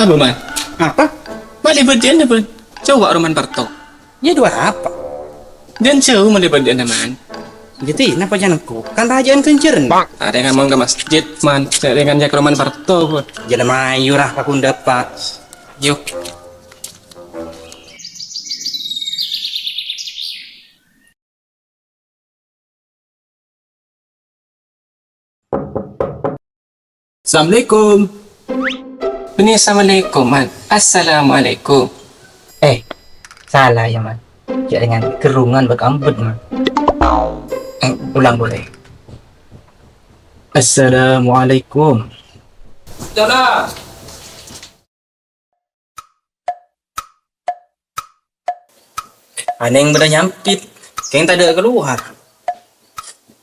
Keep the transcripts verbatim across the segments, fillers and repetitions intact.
Apa, Man? Apa? Ma' lèbât dâ'na, Man. Coba roman parto. Yâ, dua apa? Dân jhâu ma' lèbât dâ'na, Man. Jadi, napa janengku? Kan rajâ'ân ganjaran. Arèya ngomong ka masjid, Man. Arèya ngajhâk roman parto, Bu. Jâlâ mayu, ra, ka kunda, Pak. Yuk. Assalamualaikum. Ini assalamualaikum, Man. Assalamualaikum. Eh, salah ya, Man. Jaringan kerungan bak ambet, Man. Eh, ulang boleh. Assalamualaikum. Salah. Anèng bâdâ nyampit, kèng tadâ' kalowar.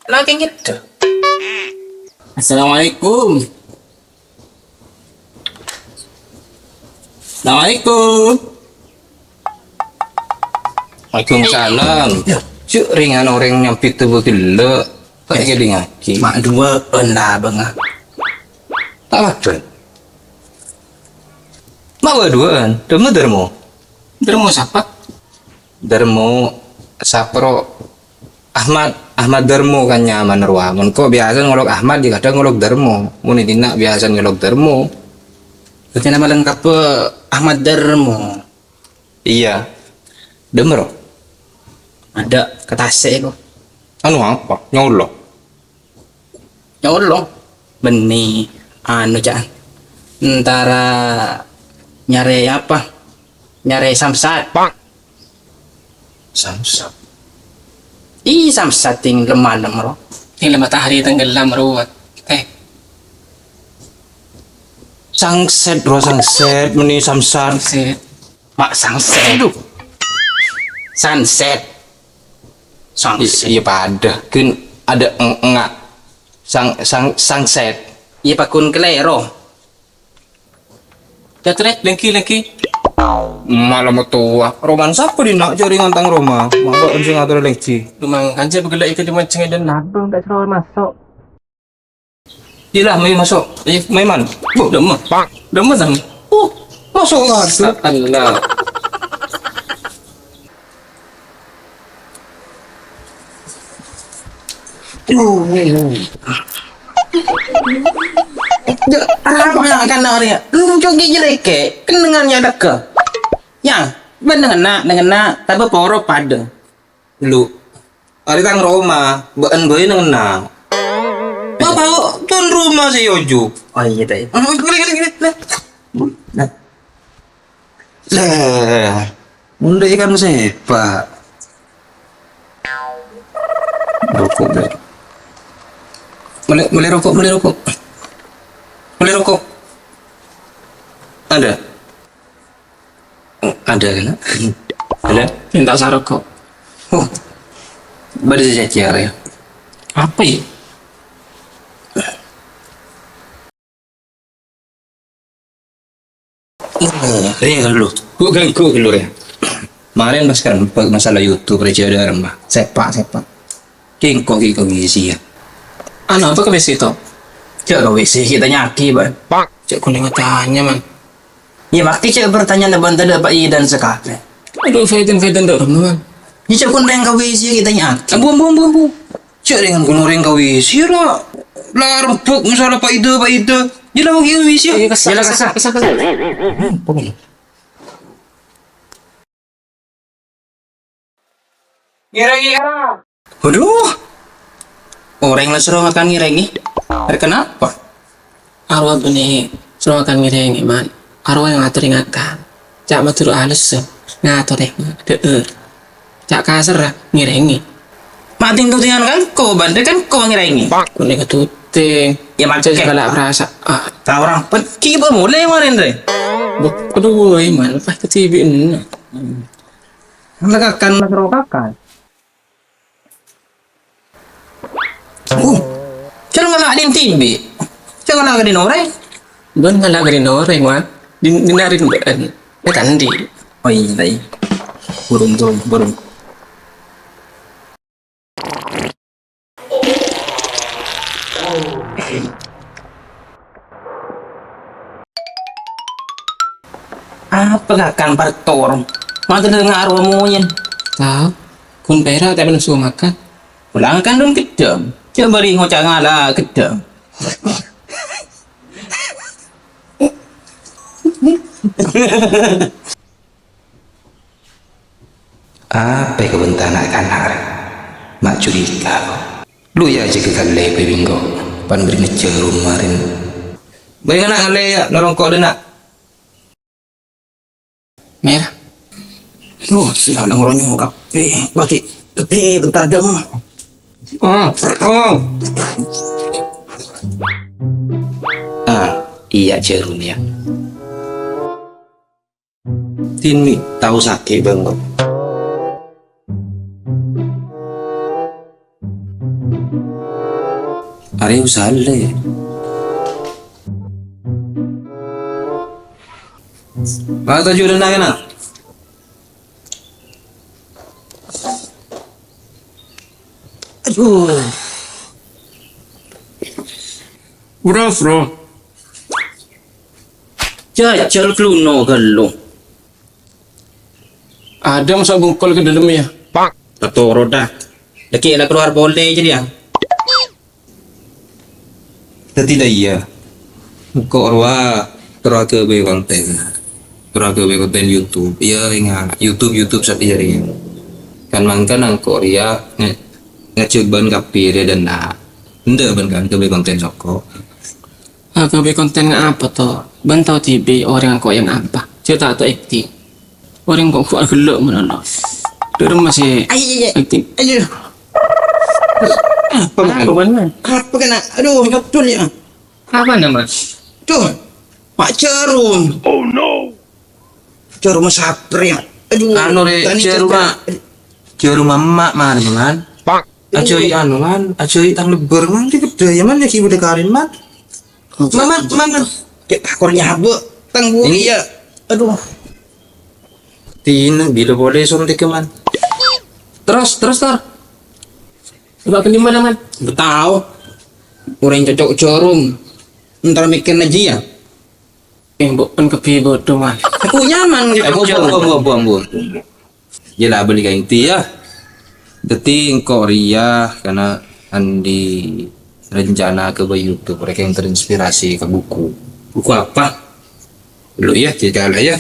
La kèng ngèdhâ. Assalamualaikum. Assalamualaikum. Waalaikumsalam. Yâ, cè' rèngan orèng nyampit tebâ ghellâ'. Ta' èkèdingngaghi. Ma' duwâ'ân la bânga. Ta' padâ. Ma' bâ' duwâ'ân. Dâmma Darmo. Darmo sapa? Darmo Sapro Ahmad. Ahmad Darmo kan nyaman rowa. Mon ko' biyasa ngolok Ahmad, yâ kadhâng ngolok Darmo. Mon è dinna' biyasa ngolok Darmo. Berarti nama lengkap Ahmad Darmo. Iyâ. Dâmma ro? Adâ' ka tasè' ko. Anu apa? Nyolok. Nyolok. Bânnè, anu, ca'an. Entara nyarè apa? Nyarè samsat. Samsat. Ih, samsat sèng lem-malem, ro. Sèng lem matahari tenggelam, ro. Eh. Sangset, ro, sangset, mènnè samsat. Sangset. Ma' sangset. Aduh. Sunset. Sangset. I-, iyâ padâ. Kan adâ' eng-, enga'. Sang-, sang-, sangset. Iyâ, pagghun kalèro. Dâtrè, lèngghi, lèngghi. Malem towa. Roman sapa dinna' jaringan tang roma? Mangka onjing atur lèngghi. Lumang kanja begella' ikan dimancing dan nabung tak selalu masuk. Iyâlah, mè' maso'. Iyâ, mè' man. Bu, dâmma. Dâmma, Sam. Uh, maso' ka. Masya Allah. Apa yang akan nari? Lu jogi jeleke, kenangan ya deke. Ya, bener na, dengan na, tapi poro pada. Lu. Arè tang roma, bâ'ân bhâi neng-enneng. Bapa, tuan rumah sè ojuk. Oh, iyâ, ta'. Gini, gini, gini. Nah. Lah, undek ikan sepa. Rokok, deh. Boleh, boleh rokok, boleh rokok. Boleh rokok. Ada. Ada, kan? Ada? Minta sarokok. Oh. Bâdâ sè cècèr, ya. Apa, ya? Eh, Rè, dulu. Bu, ganggu dulu, Rè. Kemarin pas kan masalah YouTube, Rè, ada remah. Sepak, sepak. Kengko, kengko, ngisi, ya. Anu, apa ke W C itu? Cek ke W C, kita nyaki, Bang. Cek kuning tanya, man. Ya, makke cek pertanyaan abang tadi apa iya dan sekali. Aduh, Faizan, Faizan, ndak, Bang. Ya, cek kuning ke W C kita nyaki. Ambu, ambu, ambu, ambu. Cek dengan kuno orang ke W C, lah. Lah, rembuk, masalah Pak Ida, Pak Ida. Ya, lah, ke W C. Iya, kesal, ya, lah, kesal, kesal. Kesal, kesal. Apa ini? Ngèrèngè, Kak. Waduh. Orèng la soro ngakan ngèrèngè. Arè kenapa? Arowa bânnè soro ngakan ngèrèngè, Man. Arowa ngatorè ngakan. Ca' Madhurâ alus, ngatorè, dâ'âr. Ca' kasar, ngèrèngè. Ma' ting-todingan kan ko, Bang, kan ko ngèrèngè. Kone ketuting. Ya, Bang, cek segala perasaan. Ah. Tau orang pet-, ki ba mulai kemarin, Rè. Bek kedua, Man, pas ketibi ini. Nakakan, Mas, rokakan. Uh, jangan ngala' din tibi. Jangan ngala' din orèng. Bân ngala' din orèng, Wan. Din, dinarin bân. Ya, kan, di. Oh, iya, iya. Burung, burung, burung. Pagakan partor. Mata dengar wa moyen. Tao. Ghun pèra' ta' pernah suruh makan. Pulang kan dun gedhang. Coba li ngoca' ngala' gedhang. Apa kabentana kana' rè? Ma' curiga ko'. Lu ya jaga kalle bengko. Pan beri ngejar rumah rin. Baik anak kalle ya, norongko' dena. Mer. Duh, sila nang ronyo kape. Bagi kape bentar dong. Oh, oh. Ah, iya jarum ya. Tini tahu sakit banget. Are usale. Mata jurna kena. Aduh. Bro, bro. Jajal kluno gallu. Ada masa bungkol ke dalam ya? Pak. Toro dah. Lagi lah keluar boleh jadi ya. Dadi la iyâ. Engko' rowa terro aghâbây konten. Terro aghâbây konten YouTube. Iyâ, enga'. YouTube, YouTube satèya rèya. Kan mangkana engko' rèya nge-, ngajhâk bân kabbhi rèya dâ' enna'. Endâ' bân kan aghâbây konten soko. Aghâbây konten apa, to? Bân tao dhibi' orèng engko' yang apa? Jhâ' ta' to akting. Orèng kok gua gellâ' mènanan. Dârem masih Ayo, ayo, ayo. Aktif. Ayo. Apa, Man? Apa, Man? Apa kena? Aduh, betul ya. Apa nama? Tuh, Pak Jarum. Oh, no. Jarum Sapri ya. Aduh, Anu, Rè, tani Jarum, cerita. Mak. Jarum emak, Man, Man. Pak. Ajoy anu, Man. Ajoy tang lebbâr, Man. Di kedai ya, Man. Lagi udah karin, Man. Maman, maman. Cè' takor nyabâ'. Tang buri Ini- ya. Aduh. Tina, bilâ polè son tèkèman. Terros, terros, Tor. Coba ke dimma, Man? Nggak tao. Orèng cocok jarum. Entar mèkkèrra jiyâ. Eh, mbok kan kabbhi bodho, Man. Aku nyaman gitu. Ampon, ampon, ampon, ampon. Yâ la, bâli ka inti, yâ. Dâddhi, engko' rèya kana' andi' rencana ka bâ YouTube, rèkèng terinspirasi ka buku. Buku apa? Lu, yâ, cè' cala', yâ.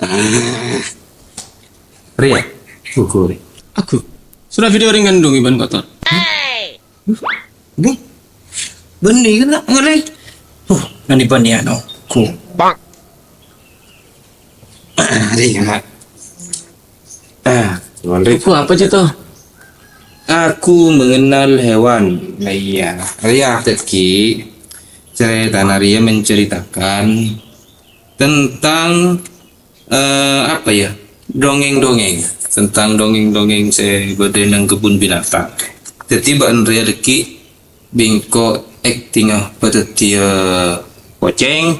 Ah. Rèya, buku rè. Aku. Surah video ring kandung iban kotor. Bun. Bun, iya, nak, ngerti. Huh, nani bani, anu, ku. Pak. Ah, iya, nak. Ah, ngerti. Buku apa aja tuh? Aku mengenal hewan. Nah, iya. Iya, Teki. Cerita Naria menceritakan tentang Eh, apa ya? Dongeng-dongeng. Tentang dongeng-dongeng sè bâdâ neng kebun binatang. Dâddhi, bâ'na rèya dhâggi' bi' engko' aktingnga bâdâddhiyâ kocèng.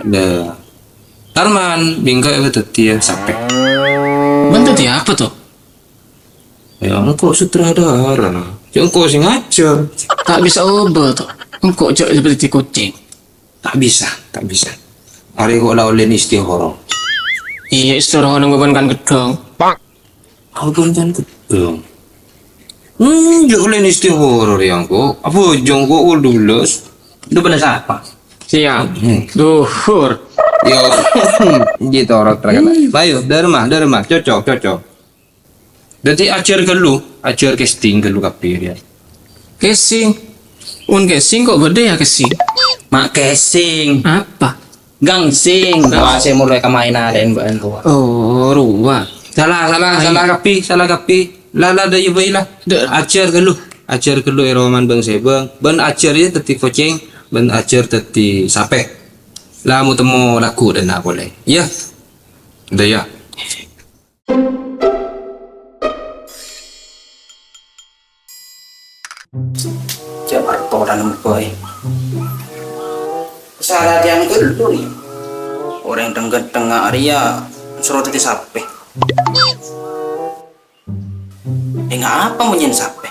Ada Arman, bi' engko' bâdâddhiyâ sapè. Bâ'na dâddhi apa, to? Ya, engko' sutradara. Ya, engko' sè ngajhâr. Ta' bisa obâ, to. Engko' jhâ' bâdâddhi kocèng. Ta' bisa, ta' bisa. Arè ko' la ollèna istihara. Iyâ, istihara nang bâbân kan gedhong. Bâbân kan gedhong. Hmm, jhâ' ollèna istihara rèya engko'. Abhâjâng ko' wolu bellâs. Dâ' bâ'na sapa? Siap. Hmm. Duhur. Yo. Gitu, orang terkenal. Ayo, dârâmma, dârâmma. Cocok, cocok. Dâddhi ajhâr ghâllu, ajhâr casting ghâllu kabbhi rèya. Casing? Mon casing kok bâdâ ya casing? Ma' casing. Apa? Gangsing. Wah, sè mulai kamaènan bân rowa. Oh, rowa. Salah, salah, Ayo. Salah kabbhi, salah kabbhi. La, la, dâ' iyâ bhâi la. Dâ'. Ajhâr ghâllu. Ajhâr ghâllu è roman bâng-sèbâng. Bân ajhâr ya dâddhi kocèng, bân ajhâr dâddhi sapè. La mo-temmo lagghu' dâ' enna' polè. Iyâ. Dâ' iyâ. Jhâ' partolan bhâi. Salah diyan ghâllu, yâ. Orèng dhâng-ghândhâng arèya soro dâddhi sapè. Enga' apa monyèn sapè?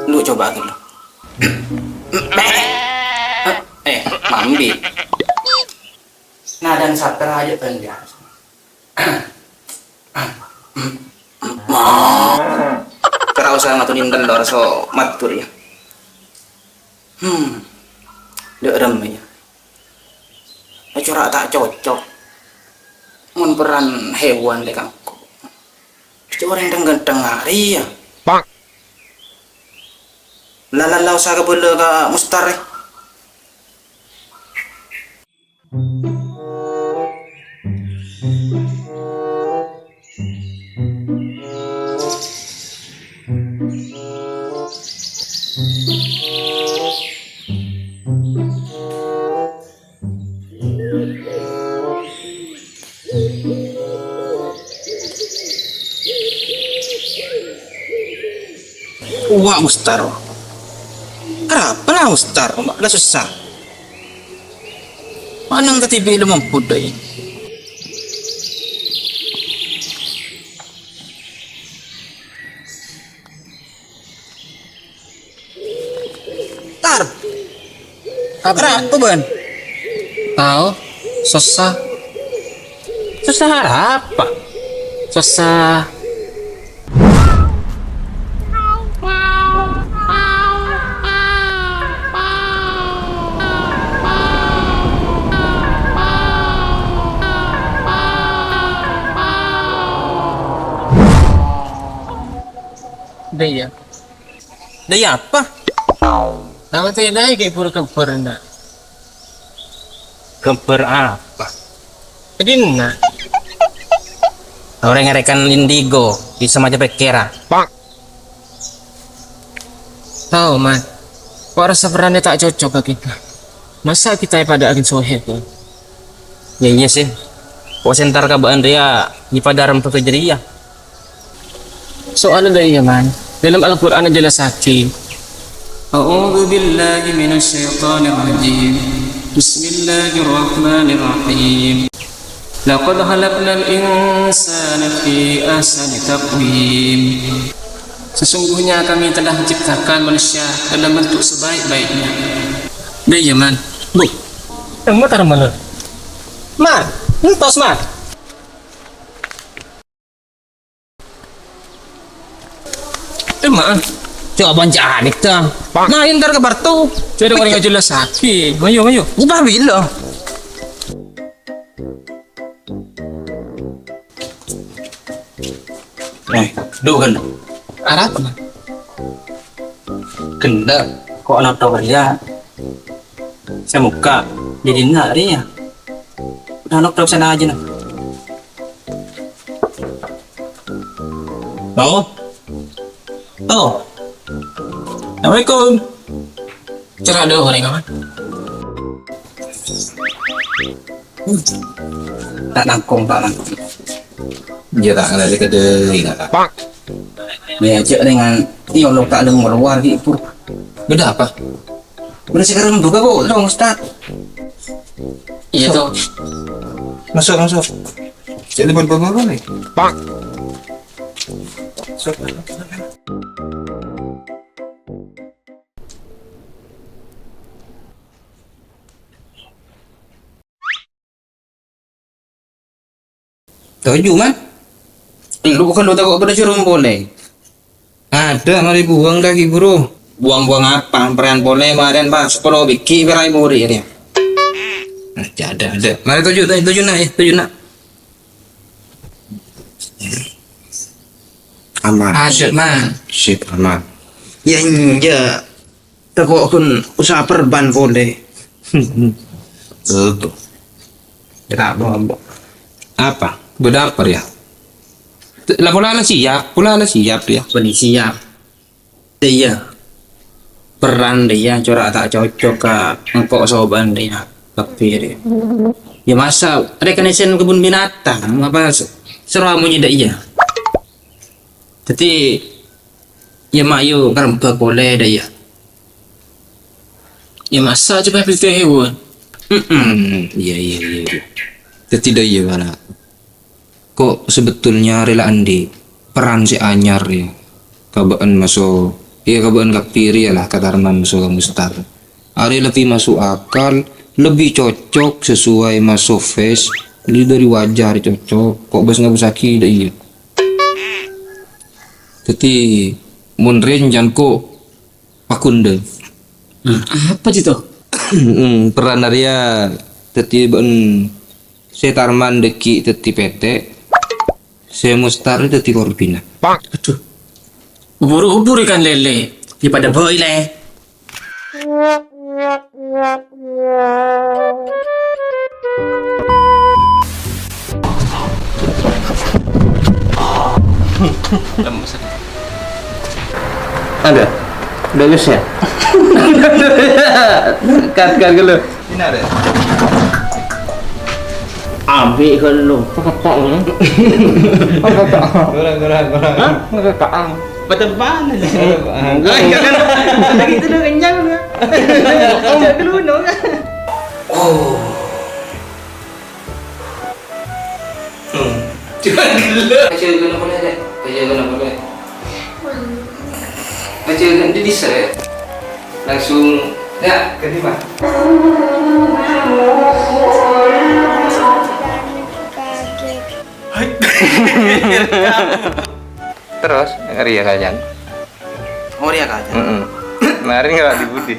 Lu coba ghâllu. Eh, mambi. Nadhâ' sater aja bân dia. Kara' osa ngaton inten dor so matur ya. Hmm. Dek rem ya. Cora' ta' cocok. Mon peran hewan le kangko. Cora' yang ganteng hari ya. Pak. Lalan la osa kabâlâ ka Mustar, eh. Wa' Mustar. Arapa la Mustar? Ma' la sossa. Manang tadhibi' la mampu dâi. Tar. Apa? Arapa bân? Tao, sossa. Sossa arapa? Sossa. Dâi, ya. Dâi apa? Tao tèdâ ghi' pura ghâmbhâr, enna'. Ghâmbhâr apa? Dâddhi, enna'. Orèng ngarèkan indigo, bisa maca pèkkèran. Tao, Man. Kok rassa perranna ta' cocok ka kita. Masa kita èpadâ'âghin Sohèb, ya? Ya, iyâ, sè. Kok sè entar ka bâ'ân rèya èpadâ rembhâghâ jârèya. Soalnya dâi, ya, Man. Dâlem Al-Qur'an ajhellassaghi. A'udzubillahi minasyaitonirrajim. Bismillahirrahmanirrahim. Laqad khalaqnal insana fi ahsani taqwim. Sesungguhnya Kami telah menciptakan manusia dalam bentuk sebaik-baiknya. Dâi, ya, Man. Bu. Emma tar mana? Man, entos, Man. Emma. Coba panca'an itu. Nah, entar ka Bartu. Jadi orang aja lah sakit. Ayo, ayo. Ubah bila. Eh, duk kan. Arapa, Man? Gendâ, kok notto kerja? Sè mokka', jadi enna' rèya. Udah notto sana aja, nah. Halo? Halo? Assalamualaikum. Cara ada orang apa? Ta' langkong, ta' langkong. Iyâ, ta' ngalale ka dâri, ta'. Pak. Nih, aja dengan, ini orang tak ada ngeluar, gitu. Beda apa? Udah sekarang buka kok, dong, Ustaz. Iya, tuh. Masuk, masuk. Jadi buat bapak nih. Pak. Masuk. Toju, Man. Lu bukan lu tako' pada suruh polè. Ada, mari buang lagi, Bro. Buang-buang apa? Amperan polè, maren, Pak. Sepuluh biji, berai muri, ya. Ada, ada. Mari toju, toju, toju, nak, ya. Toju, nak. Aman. Ada, Man. Sip, aman. Ya, iya. Tako' kun usaha perban polè. Tuh. Kenapa, Mbok? Apa? Beda apa, ya? Lah, pola la siap, pola la siap, ya. Bânnè siap. Iyâ. Perran rèya cora' ta' cocok ka engko' sobhân rèya. Kabbhi rèya. Ya, masa rekonesen kebun binatang, apa se-, soro amonye dâ' iyâ. Dhâddhi, ya, mayu ngarembhâk polè dâ' iyâ. Ya, masa coba beli hewan? Mm-mm. Iya, iya, iya, iya. Dhâddhi dâ' iyâ, Bala. Ko' sebetulnya rè la andi' peran sè anyar, ya. Ka bâ'ân maso, ya, ka bâ'ân kabbhi rèya la, ka Tarman maso ka Mustar. Arèya lebbi maso' akal, lebbi cocok sesuai maso' face, dhâri wajah arèya cocok. Kok bâs ngabâssaghi dâ' iyâ. Dhâddhi, mon rèncana ko' pakondhâ. Nah, apa sih to? Hmm, peran arèya dhâddhi bân sè Tarman dhâggi' dhâddhi pètè', sè Mustar dhâddhi korbinna. Aduh. Ubur-ubur ikan lele. Di pada boy le. Ada. Udah, Yus, ya? Cut, cut dulu. Ini ada. Abi kalau pakai tak, ya? Pakai tak. Kurang, kurang, kurang. Hah? Pakai tak. Betul banget. Betul banget. Oh, iya kan? Lagi itu udah kenyang udah. Ajak dulu, no. Oh. Hmm. Cuman gelo. Aja kena boleh, Dek. Aja kena boleh. Aja kena di bisa, Dek. Langsung, ya, ke lima. Terus, ngeri ya kalian? Ngeri ya kalian? Mm-mm. Kemarin nggak di Budi.